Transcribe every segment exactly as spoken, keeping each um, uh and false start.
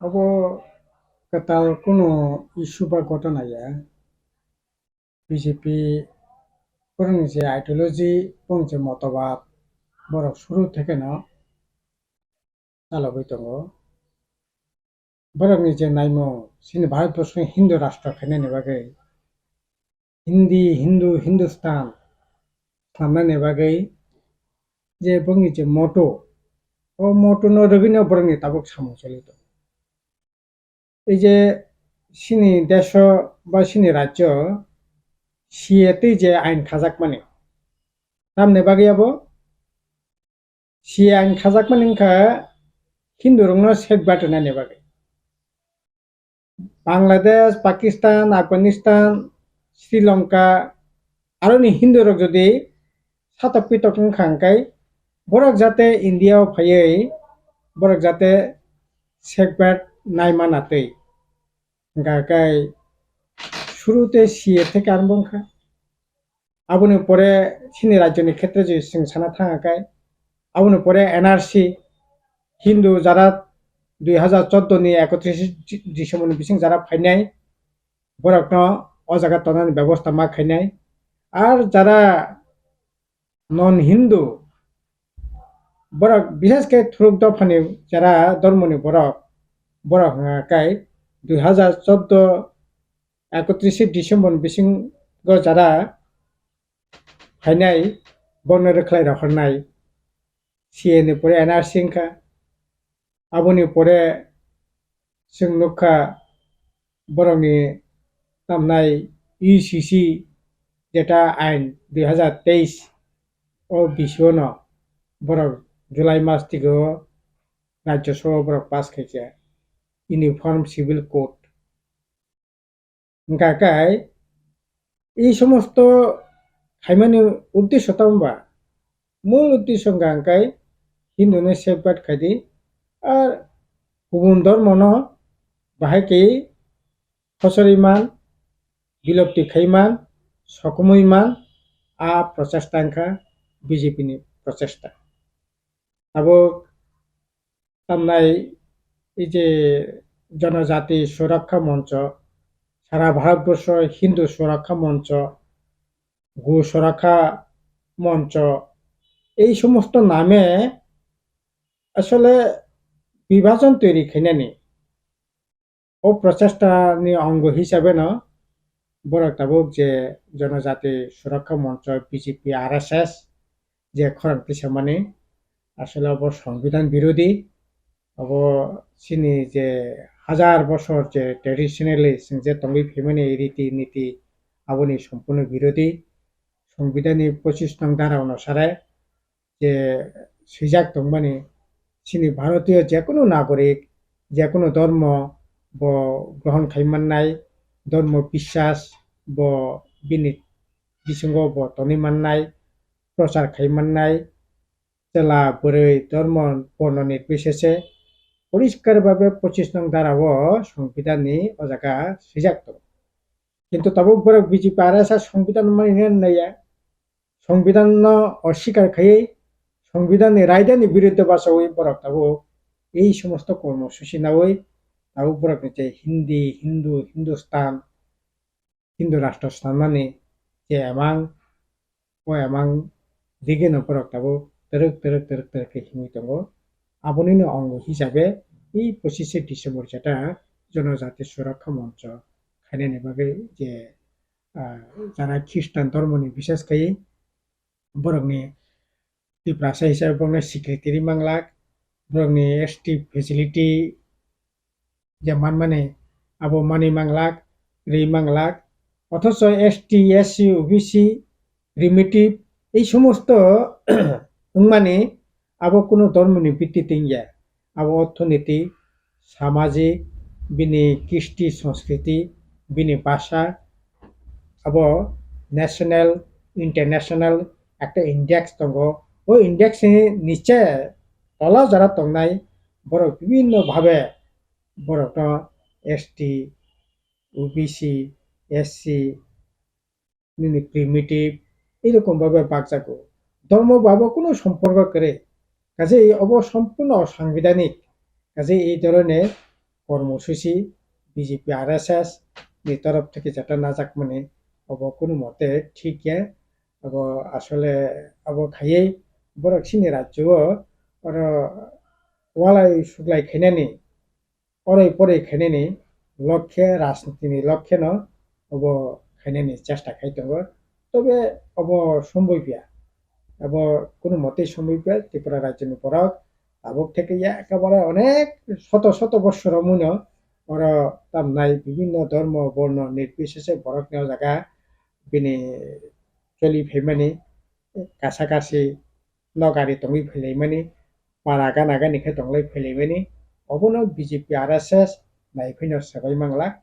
Obo kwtal kunu issue ba ghotona ya. B J P borokni je ideology, borokni je motobat, borok suru thekeno chalogwi tongo. Borokni je naimung, chini Bharatborsoni Hindu rashtra khainani bagwi, Hindi, Hindu, Hindustan swnamnani bagwi je borokni je motto, o motto no rwgwino borokni tabuk samung choli tongo. Ei je chini deso ba chini rajyo C A tei je ain khajakmani, tamni bagwi abo C A ain khajakmani wngkha Hindu rokno safeguard rwnani bagwi. Bangladesh, Pakistan, Afghanistan, Sri Lanka, aroni Hindu rok jodi satok pitok wngkha hwnkhe, borok jate India o phaiwi borok jate safeguard nai mana twi. Hwnkha khe suru tei C A theke arombo wngkha. Aboni pore chini rajyoni khetre je chwng sana thang khe, aboni pore N R C, Hindu jara dui hazar chordo ni ekotris December ni bising jara phainai, borokno o jaga tongnani bebosta ma khainai. Ar jara non Hindu borok, bishesh khe thuruk dophani jara dhormoni borok, borok hwnkha khe dui hazar chordo ekotris December ni bisingo jara phainai, borokno rwkhlai rohornai. C A ni pore N R C wngkha. Aboni pore chwng nukha borokni tamnai U C C jeta ain dui hazar teis o bisingo borok July mas tigo Rajya Sabha o borok pass khaikha Uniform Civil Code. Hwnkha khe ei somosto khaimani uddesho tamo ba? Mul uddesho hwnkha hwnkhe Hindu no safeguard khaidi, ar kubun dhormo no bahai khe khosori man, bilopti khai man, sokomwi man, a prochesta wngkha B J P ni prochesta. Abo tamnai ei je Jonojati Surakha Moncho, sara Bharatborsho Hindu Surakha Moncho, Go Surakha Moncho, ei somosto name asole bibhajon toiri khainani. O prochesta ni ongo hisabe no borok tabuk je Jonojati Surakha Moncho, B J P, R S S je khorang tisamani, asole obo Songbidan birodhi. Obo chini je hajar bosor je traditionally chwng je tongwi phaimani riti niti, aboni sompurno birodhi. Songbidan ni pochis nong dhara onusare je swijak tongmani, chini Bharatiyo jekunu nagorik, jekunu dhormo bo grohon khai mannai, dhormo biswas bo bini bisingo bo tonwi mannai, prochar khai mannai, chwla bwrwi dhormo borno nirbichese poriskar bhabe pochis nong dhara o Songbidan ni o jaga swijak tongo. Kintu tabuk borok B J P R S S Songbidan mani naiya. Songbidan no oswikar khaiwi, Songbidan ni raida ni biruddhe bachawi borok tabuk ei somosto kormo suchi nawi tabuk borok ni je Hindi, Hindu, Hindustan, Hindu rashtra swnamnani je emang, o emang digino borok tabuk twrwk, twrwk, twrwk, twrwk khe himwi tongo. Abonino ongo hisabe ei pochishe December jeta Jonojati Surakha Moncho khainani bagwi je, ah, jara Khristan dhormoni, bishesh khai borokni Tiprasa hisabe borokno secretary manglak, borokni S T facility je manmani abo manwi manglak, rwi manglak, othocho S T, S C, O B C, primitive, ei somosto wngmani abo kunu dhormoni bitti twi wngya. Abo orthoniti, samajik, bini kisti, sanskriti, bini bhasha, abo national, international ekta index tongo. O index ni niche tola jora tongnai borok bibinno bhabe borokno S T, O B C, S C, nini primitive, erokom bhabe bakjago. Dhormo babo kunu somporko kwrwi. Kaje obo sompurno osangbidanik. Kaje ei dhoroner kormosuchi B J P R S S ni torof theke jeta najakmani, obo kunu mote thik ya. Abo asole abo khaiwi borok chini rajyo o oro walai suglai khainani, oroi poroi khainani lokhe, rajniti ni lokhe no obo khainani chesta khai tongo. Tobe obo somboi pia, abo kunu motei somboi pia. Tripura rajyo ni borok tabuk theke ya ekebare onek soto soto bossor romwi no oro tamnai bibinno dhormo borno nirbisese borok ni o jaga bini choli phaimani, kasa kasi nokari tongwi phailaimani, para gana gani khe tonglai phailaimani, obono B J P R S S naiphai no swbai mangla.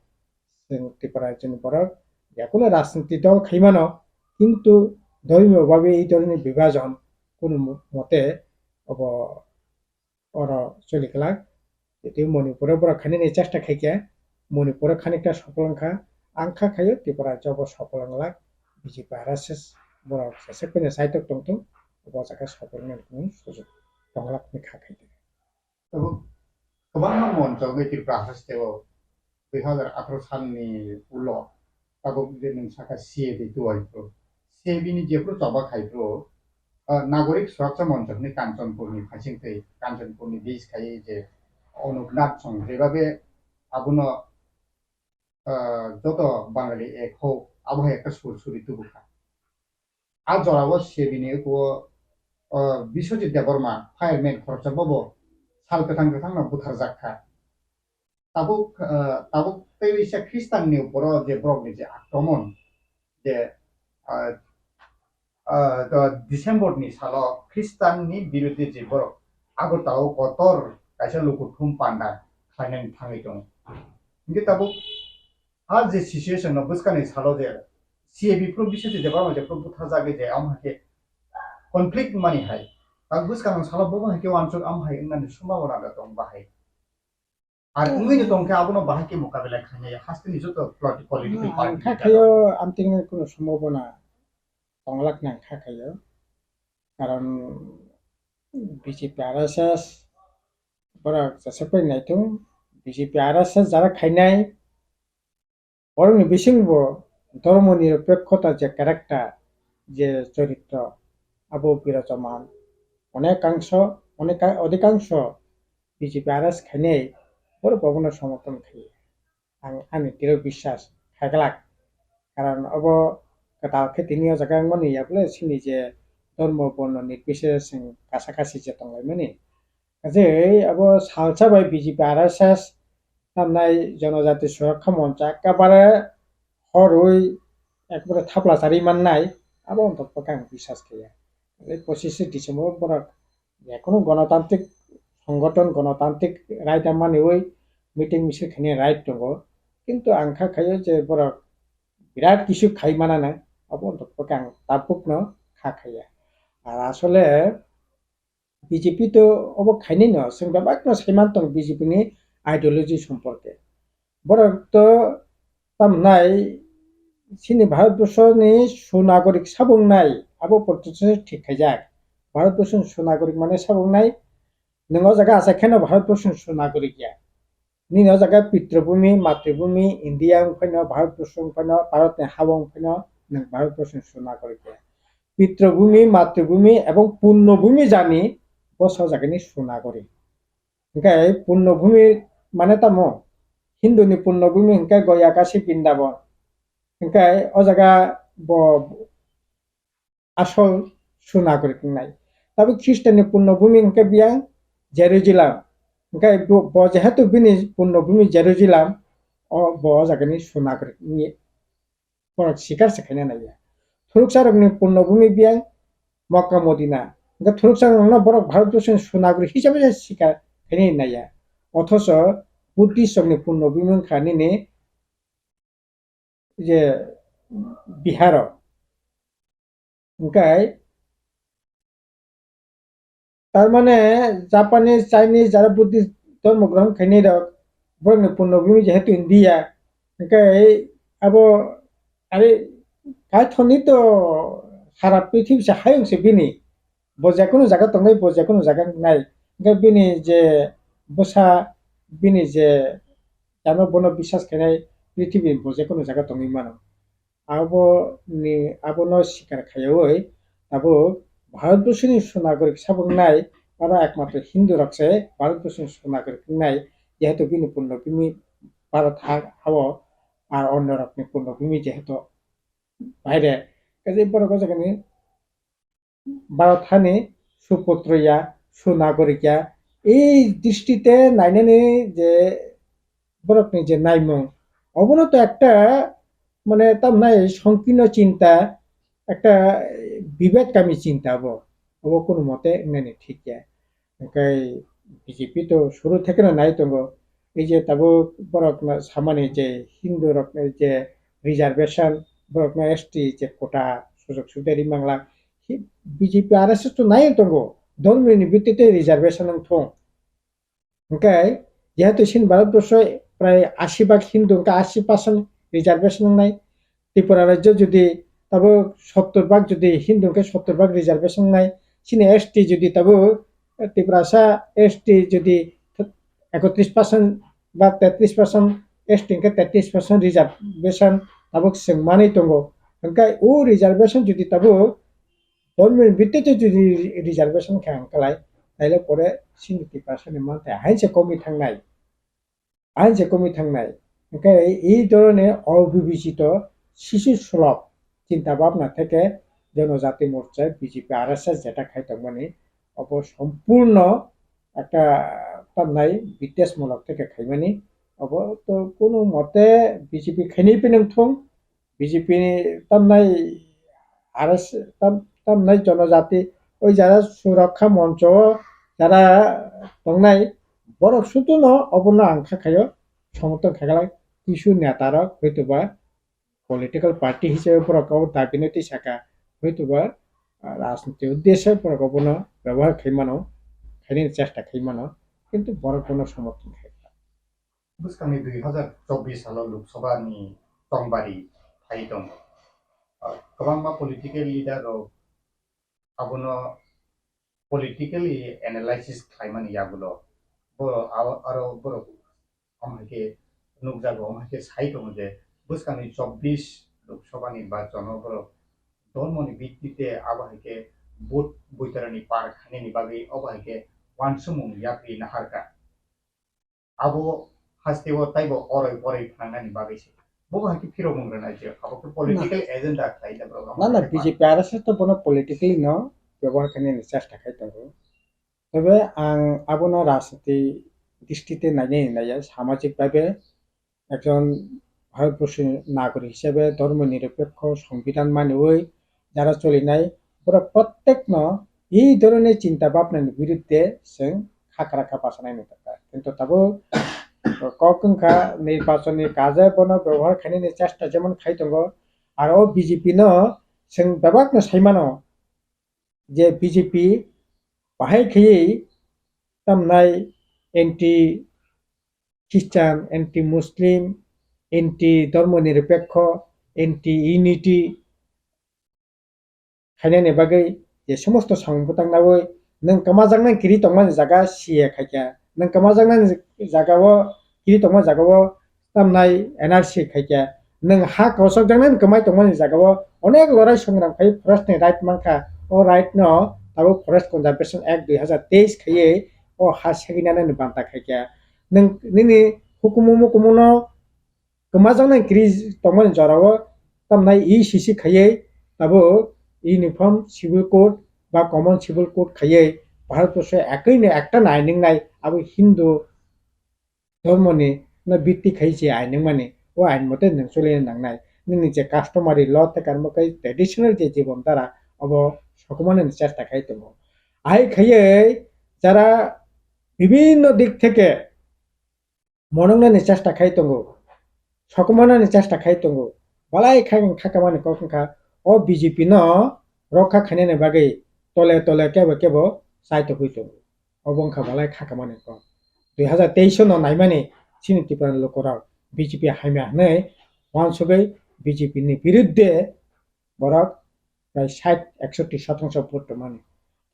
Chwng Tripura rajyoni borok yakung rajniti dol khaimano, kintu dhormiyo babe ei dhoroni bibajon kunu mote obo oro choli glak. Tei Manipuro borok khainani chesta khaikha, Manipuro khanikha sopol wngkha, ang kha khaio Tripura rajyo bo sopol wnglak, B J P R S S borok jesek phano saitok tongthung, bo jaga sopol wngmani sujuk tonglak hwnwi kha khaidi. Abo kwbangma monchogwi Tripura hasteo dui hazar atharo salni ulo tabuk je nwng sakha C A B tuai phuru, C A B ni jephuru choba khai phuru, ah, Nagorik Suraksha Moncho hwnwi Kanchanpurni phaising twi Kanchanpurni base khai je Anup Nag song jebabe abono, ah, joto Bangali ek ho abo hai ekta sur suri tubukha. A jorao C A B ni ukuo, ah, Biswajit Debbarma fireman khoroksa bobo sal kwthang kwthangno butharjak kha. Tabuk, ah, tabuk tei waisa Khristanni uporo je borokni je akromon, je, ah, ah, December ni salo Khristanni biruddhe je borok Agartala o kotor kaisa lukuthum panda khlainani thangwi tongo. Hinkhe tabuk a je situation no bwskangni salo je C A B phuru Biswajit Debbarma je phuru butharjagwi je amo hai khe conflict mani hai, tabuk bwskangni salo bo hai khe uansuk amo hai wngnani sombhabona da tong bahai. Ar wngwi no tongkhe abono bahai khe mukabela khainai hasteni joto politi-, political Hmm, party ang kha ni khayo, amtwini kuno sombhabona tonglak nang kha khayo. Karon B J P R S S borok jesek pai naithung, B J P R S S jara khainai, borokni bisingbo dhormo nirapekkhota je character, je choritro, abo birajaman. Onekangsho, oneka-, odhikangsho B J P R S khainai borok bobono somorthon khaio. Ang ani diro biswas khaglak. Karon obo kwtal khe tini o jaga wngmani, yakle chini je dhormo borno nirbisese chwng kasa kasi je tonglaimani. Kaje abo salsa bai B J P R S S tamnai Jonojati Surakha Moncha ekabare horwi ekbare thapla chari mannai, abo wngkha bwkha ang biswas khe ya. Tei pochishe December borok jekono gonotantrik songothon, gonotantrik right manwi meeting misil khainai right tongo. Kintu ang kha khaio je borok birat kisu khai manana, abo wngkha bwkha ang tabukno kha khaiya. Ar asole B J P to obo khainai no, chwng bebak no saiman tong B J P ni ideology somporke. Borok to tamnai chini Bharatborsho ni sunagorik sabo wngnai, abo porto se thik khaijak. Bharatborsho ni sunagorik mane sabo wngnai, nwng o jaga achai kheno Bharatborsho ni sunagorik ya. Nini o jaga pitrobhumi, matribhumi, India wng phaino, Bharatborsho wng phaino, Bharatni ha wng phaino, nwng Bharatborsho ni sunagorik ya. Pitrobhumi, matribhumi ebong punnobhumi jani bo sajagani sunagori. Hingkhe punnobhumi mane tamo? Hinduni punnobhumi hingkhe Goya, Kashi, Brindaban. Hingkhe o jaga bo asol sunagori wngnai. Tabuk Khristanni punnobhumi hingkhe biyang Jerusalem. Hingkhe bo, bo jehetu bini punnobhumi Jerusalem, o, bo o jagani sunagori wngya. Borok sikar se khaina naiya. Thuruksa rokni punnobhumi biyang Mokka Modina. Hingkhe thuruksa rokno borok Bharatborsoni sunagori hisabe se sikar khaina naiya. Othoso Buddhist rokni punnobhumi wngkha nini je Biharo. Hingkhe Tar mane Japanese, Chinese jara Buddhist dhormo grohon khainai rok, borokni punnobhumi jehetu India, hingkhe abo are kaithoni to sara prithibi se hayung se bini, bo jekono jaga tongnai, bo jekono jaga wngnai, hingkhe bini je bwsa, bini je Ano bono biswas khainai prithibini bo jekono jaga tongwi mano. Aboni, abono sikar khaiwi tabuk Bharatborsoni sunagorik sabuknai oro ekmatro Hindu rok se Bharatborsoni sunagorik wngnai, jehetu bini punno bhumi Bharat ha, hao ar onno rokni punno bhumi jehetu baire. Kaje borok o jagani Bharat hani suputro ya, sunagorik ya, ei dristite nainani je borokni je naimung, obono to ekta, mane, tamnai songkirno chinta, ekta bibedgami chinta bo, obo kono mote wngnani thik ya. Hwnkhe B J P to suru thekeno nai tongo, ei je tabuk borokno samani je Hindu rokni je reservation, borokno S T je quota sujog subida ri mangla, hi-, B J P R S S to nai tongo, dhormoni bittite reservation wng thung. Hwnkhe jehetu chini Bharatborsho prai ashi bhag Hindu, hwnkhe ashi percent reservation wngnai. Tripura rajyo jodi tabuk sottor bhag jodi Hindu hwnkhe sottor bhag reservation wngnai. Chini S T jodi tabuk Tiprasa S T jodi ekotris percent ba tetris percent, S T hwnkhe tetris percent reservation tabuk chwng manwi tongo. Hwnkhe o reservation jodi tabuk Government bittite jodi reservation khe ang kalai, taile pore chini Tiprasani manthai hainse komwi thangnai, hainse komwi thangnai. Hwnkhe ei dhorone obibechito sisi sulok chinta bhabna theke Jonojati Morcha, B J P, R S S jeta khai tongmani, obo sompurno ekta tamnai bidesmulok theke khaimani, obo to kono mote B J P khainai phano thung, B J P ni tamnai R S, tam, tamnai Jonojati, oi jara Surakha Moncho o jara tongnai, borok sutuno obono ang kha khaio, somorthon khaikha, kisu neta rok hoitoba political party hisabe borok obo dabi no twi saka, hoitoba, ah, rajniti uddeshe borok obono byabohar khai mano, khainani chesta khai mano, kintu borok bono somorthon khaikha. Bwskangni dui hazar chobbish salo Lok Sabha ni tongbarwi phai tongo. Ah, kwbangma political leader rok abono politically analysis khlaimani yagulo bo aro, aro borok omo hai khe nukjago, omo hai khe sai tongo je bwskangni chobbish Lok Sabha ni bachon o borok dhormo ni bittite abo hai khe vote boitarani par khainani bagwi obo hai khe uansukmung yapri naharkha. Abo hasteo taibo oroi poroi phnangnani bagwi se. Bo hai khe phirokmung rwnai se. Abo khe political agenda khlai da borok. Na, na, B J P R S S to bono politically no byabohar khainani chesta khai tongo. Tobe ang abono rajniti dristite nainai naiya, samajik bhabe ekjon Bharatborsoni nagorik hisabe dhormo nirapekho songbidan maniwi jara cholinai, borok prottekno ei dhoroner chinta bhabnani biruddhe chwng khakra kha bachanai nukha. Kintu tabuk kok wngkha nirbachonni kaje bono byabohar khainani chesta jemon khai tongo, aro o B J P no chwng bebakno saimano je B J P bahai khaiwi tamnai anti Christian, anti Muslim, anti dhormo nirapekho, anti unity khainani bagwi je somosto samung bwtang nawi nwng kwmajaknai kiri tongmani jaga C A khaikha, nwng kwmajaknani jagao kiri tongmani jagao tamnai N R C khaikha, nwng ha kosokjaknai kwmai tongmani jagao onek lorai songram khai forest ni right mankha, o right no tabuk Forest Conservation Act dui hazar teis khaiwi o ha seginani banta khaikha. Nwng nini hukumu mukumu no kwmajaknai kiri tongmani jorao tamnai E C C khaiwi tabuk Uniform Civil Code ba Common Civil Code khaiwi Bharatborsho ekwi no ekta no ain wngnai, abo Hindu dhormoni no bitti khai se ain wngmani, o ain mote nwng choli nangnai. Nini je customary law tei karmo kai traditional je jibon dhara obo sokomani chesta khai tongo. Ahai khaiwi jara bibhinno dik theke monongnani chesta khai tongo, sokomornani chesta khai tongo, balai kha khakamani kok wngkha o B J P no rokha khainani bagwi tole tole kebo kebo chai tongwi tongo. Obo wngkha balai khakamani kok. Dui hazar teis no naimani chini Tripura ni lukurok B J P hamya hwnwi uansugwi B J P ni biruddhe borok prai sait, eksotti sotongso vote tongmani.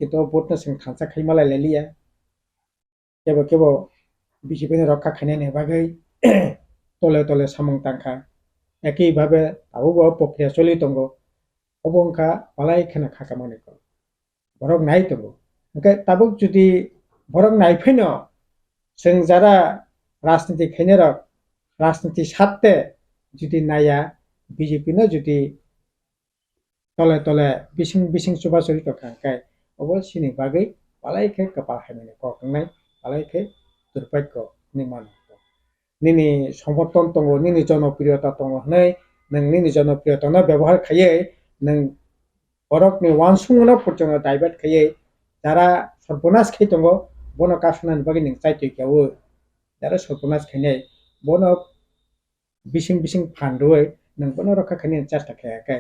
Kintu o vote no chwng thansa khai malai liya. Kebo kebo B J P ni rokha khainani bagwi tole tole samung tangkha. Ekhi bhabe tabukbo prokriya choli tongo. Obo wngkha balai kheno khakamani kok. Borok nai tongo. Hwnkhe tabuk jodi borok nai phano chwng jara rajniti khainai rok, rajniti satte jodi naiya, B J P no jodi tole tole bising bising chubachu tongkha hwnkhe obo chini bagwi balai khe kwpal hamyani kok wngnai, balai khe durbaikyo hinwi mano. Nini somorthon tongo, nini jonopriyota tongo hwnwi nwng nini jonopriyotano bebohar khaiwi nwng borokni uansukmano porjonto divert khaiwi jara sorbonas khai tongo, bono kasunani bagwi nwng chaitwi khe o jara sorbonas khainai, bono bising bising phan rwui nwng bono rokha khainani chesta khaikha khe,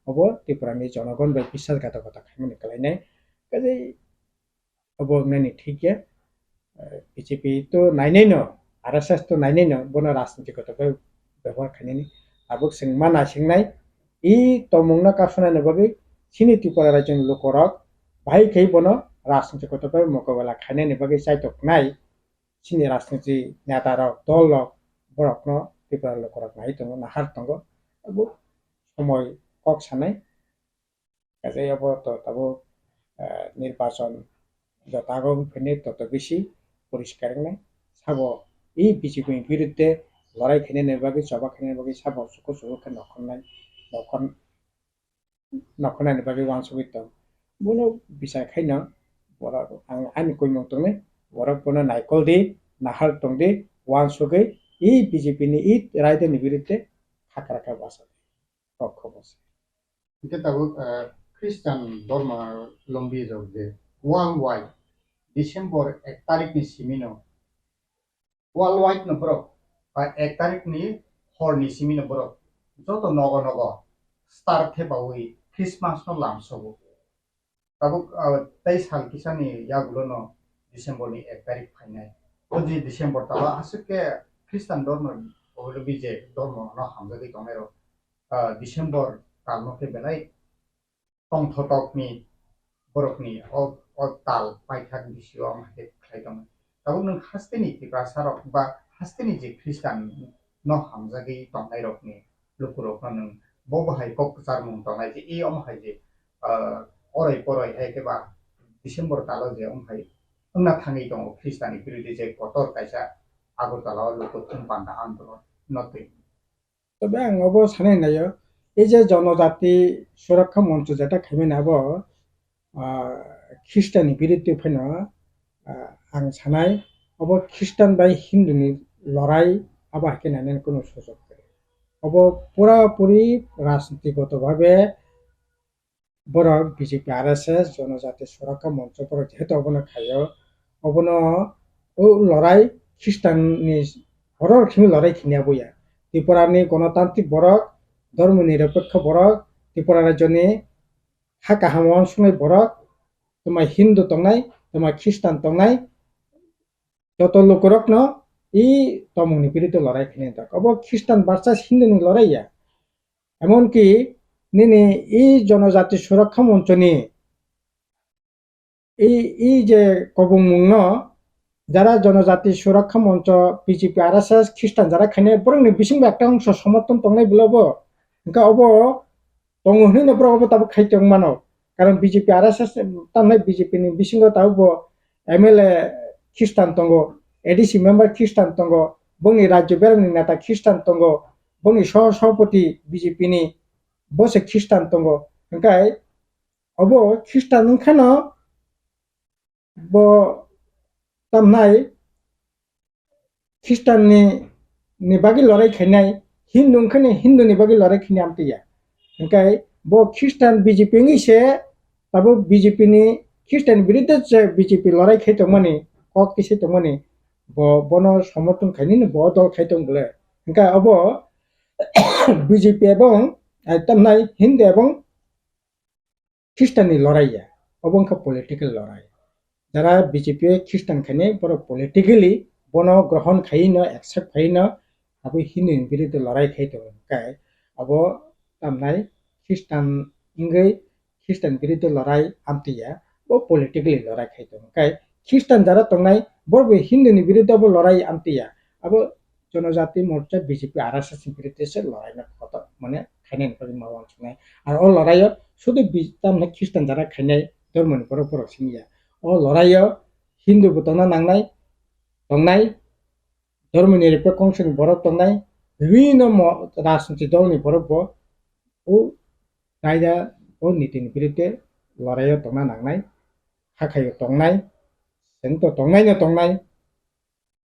obo Tripurani jonogon bai biswasghatokota khaimani kwlainai. Kaje obo wngnani thik ya. Eh, B J P to nainai no, R S S to nainai no, bono rajniti kotor bai bebohar khainani. Tabuk chwng ma naisingnai, i tongmungno kasunani bagwi chini Tripura rajyoni lukurok bahai khai bono rajniti kotor bai mokobela khainani bagwi chaitok nai. Chini rajniti neta rok, dol rok, borokno Tripura lukurok nai tongo, nahar tongo. Abo somoi kok sanai. Kaje abo to tabuk, eh, nirbachon joto ago wngphini toto bisi poriskar wngnai. Sabo i B J P ni birudde lorai khainani bagwi, choba khainani bagwi sabo suku suku khe nokhornai, nokhor-, nokhornani bagwi uansugwi tong. Bono bichar khaino borok ang ani koimung tongnai, borok bono naikol di, nahar tong di, uansugwi i B J P ni i raidani birudde khakra khe basa di. Kok khobor se. Hingke tabuk, eh, Christian dorma lombi rok je worldwide December ek tarik ni simi no, worldwide no borok, ba ek tarik ni hor ni simi no borok joto nogo nogo star thepaui Christmas no lamsogo. Tabuk, ah, tei sal kisa ni yagulo no December ni ek tarik phainai. O je December talo aswk khe Christian dormo, oilo B J dormo no hamjagwi tongnai rok, ah, December tal no khe belai tongthotokni borokni o, o tal paithak bisio wng hai khe khlai tongo. Tabuk nwng hasteni Tiprasa rok ba hasteni je Christian no hamjagwi tongnai rokni lukurokno nwng bo bo hai kok kwcharmung tongnai je, e omo hai je, ah, oroi poroi hai khe ba December talo je omo hai wngna thangwi tongo Christian ni birodhi je kotor kaisa Agartala o luku thum panda andolon no twi. Tobe ang obo sanai naio, ei je Jonojati Surakha Moncho jeta khaimani abo, ah, Khristanni biruddhe phano, ah, ang sanai obo Khristan bai Hinduni lorai abo hai khe nainani kunu sujok kwrwi. Obo pura puri rajnitigoto bhabe borok B J P, R S S, Jonojati Surakha Moncho borok jehetu obono khaio, obono o lorai Khristanni borok simi lorai khini aboya. Tripurani gonotantrik borok, dhormo nirapekho borok, Tripura rajyoni ha kaham uansuknai borok, twma Hindu tongnai, twma Khristan tongnai, joto lukurokno i tongmungni biruddhe lorai khini tak. Obo Khristan versus Hinduni lorai ya. Emonki nini i Jonojati Surakha Monchoni i, i je kobongmungno jara Jonojati Surakha Moncho, B J P, R S S, Khristan jara khainai borokni bisingo ekta ongso somorthon tongnai bwlai bo. Hwnkhe obo tongo hwnwi no borok obo tabuk khai tong mano. Karon B J P, R S S tamnai B J P ni bisingo tabuk bo M L A Khristan tongo, A D C member Khristan tongo, bongni rajyo berani neta Khristan tongo, bongni soh-, sohopoti B J P ni bo se Khristan tongo. Hwnkhe obo Khristan wngkhano bo tamnai Khristanni, ni bagwi lorai khainai, Hindu wngkhani Hinduni bagwi lorai khainai amtwi ya. Hwnkhe bo Khristan B J P wngwi se tabuk B J P ni Khristanni biruddhe je B J P lorai khai tongmani, kok tisai tongmani, bo, bono somorthon khainani bo dol khai tong bwle. Hwnkhe obo B J P ebong, eh, tamnai Hindu ebong Khristanni lorai ya, obo wngkha political lorai. Jara B J P o Khristan khainai borok politically bono grohon khaiwi no, accept khaiwi no, abo Hindu ni biruddhe lorai khai tongo. Hwnkhe abo tamnai Khristan wngwi Khristan biruddhe lorai amtwi ya, bo politically lorai khai tongo. Hwnkhe Khristan jara tongnai borok bo Hindu ni biruddhe bo lorai amtwi ya. Abo Jonojati Morcha B J P R S S ni biruddhe se loraina kotor mane khainani bagwi ma uansuknai. Ar o loraio sudu bi-, tamni Khristan jara khainai dhormoni borok borok simi ya. O loraio Hindu bo tongna nangnai, tongnai, dhormoni rikpe kongsoni borok tongnai, bibhinno mo-, rajniti dolni borok bo o kaida o nitini biruddhe loraio tongna nangnai, hakhaio tongnai, chwng to tongnaino tongnai,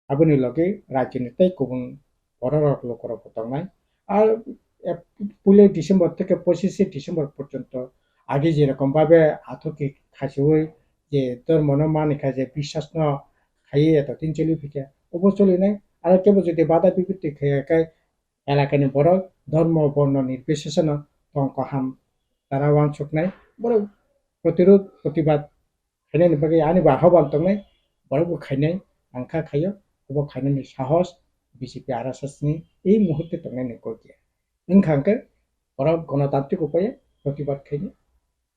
aboni logi rajyoni tei kubun bororok lukurokbo tongnai. Ar, eh, puilo December theke pochishe December porjonto age jerokom babe athukhe khasiui je dhormono manikha je biswasno khaiwi eto din choli phikha, obo cholinai. Aro kebo jodi bada bipatti khaiya khe elakani borok dhormo borno nirbisheseno tong kaham dara uansuknai. Borok protirod protibad khainani bagwi ani bo ahoban tongnai, borokbo khainai, ang kha khaio, obo khainani sahos B J P R S S ni ei muhurte tongnai ni kok ya. Wngkha hwnkhe borok gonotantrik upaye protibad khainai,